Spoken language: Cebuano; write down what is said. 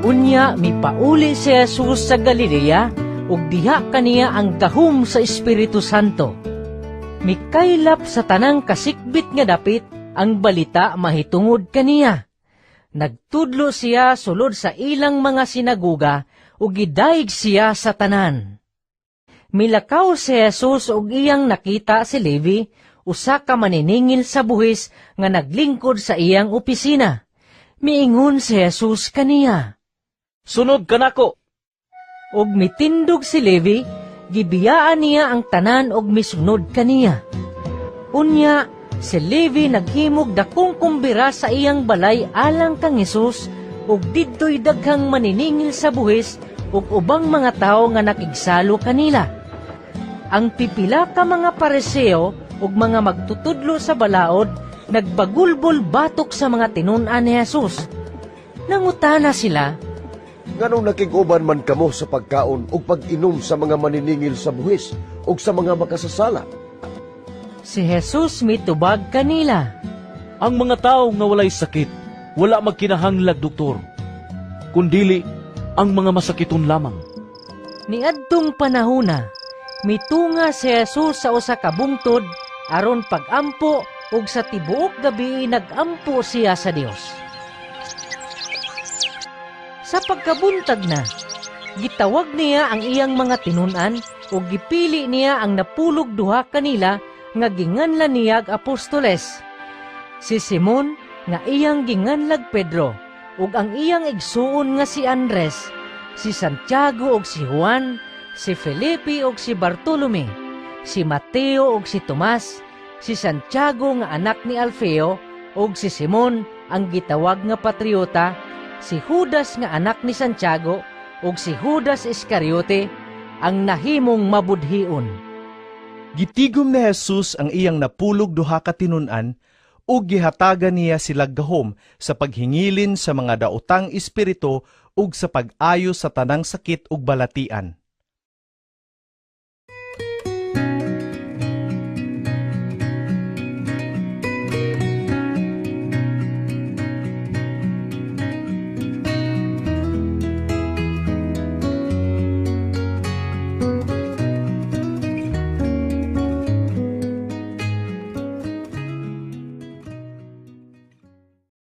Unya mipauli si Jesus sa Galilea ug diha kaniya ang gahom sa Espiritu Santo. Mikaylap sa tanang kasikbit nga dapit ang balita mahitungod kaniya. Nagtudlo siya sulod sa ilang mga sinaguga ug gidayeg siya sa tanan. Milakaw si Jesus ug iyang nakita si Levi, usa ka maniningil sa buhis nga naglingkod sa iyang opisina. Miingon si Jesus kaniya, "Sunod kanako." Ug mitindog si Levi, gibiyaan niya ang tanan ug misunod kaniya. Unya, si Levi naghimog dakong kumbira sa iyang balay alang kang Hesus ug didto'y daghang maniningil sa buhis ug ubang mga tawo nga nakigsalo kanila. Ang pipila ka mga Pariseo ug mga magtutudlo sa balaod nagbagulbol batok sa mga tinun-an ni Jesus. Nangutana sila, "Nganong nakig-uban man kamo sa pagkaon ug pag-inom sa mga maniningil sa buhis ug sa mga makasasala?" Si Jesus mitubag kanila, "Ang mga tawo nga walay sakit, wala magkinahanglag doktor, kundili ang mga masakiton lamang." Niadtong panahona, mitunga si Jesus sa usa ka bungtod aron pagampo ug sa tibuok gabi nagampo siya sa Dios. Sa pagkabuntag na, gitawag niya ang iyang mga tinun-an ug gipili niya ang 12 kanila nga ginganlan niyag apostoles. Si Simon nga iyang ginganlag Pedro ug ang iyang igsuon nga si Andres, si Santiago ug si Juan, si Felipe ug si Bartolome, si Mateo ug si Tomas, si Santiago nga anak ni Alfeo ug si Simon ang gitawag nga patriota, si Judas nga anak ni Santiago ug si Judas Iscariote ang nahimong mabudhion. Gitigom ni Jesus ang iyang 12 ka tinun-an ug gihatagan niya sila gahom sa paghingilin sa mga daotang espiritu ug sa pag-ayo sa tanang sakit ug balatian.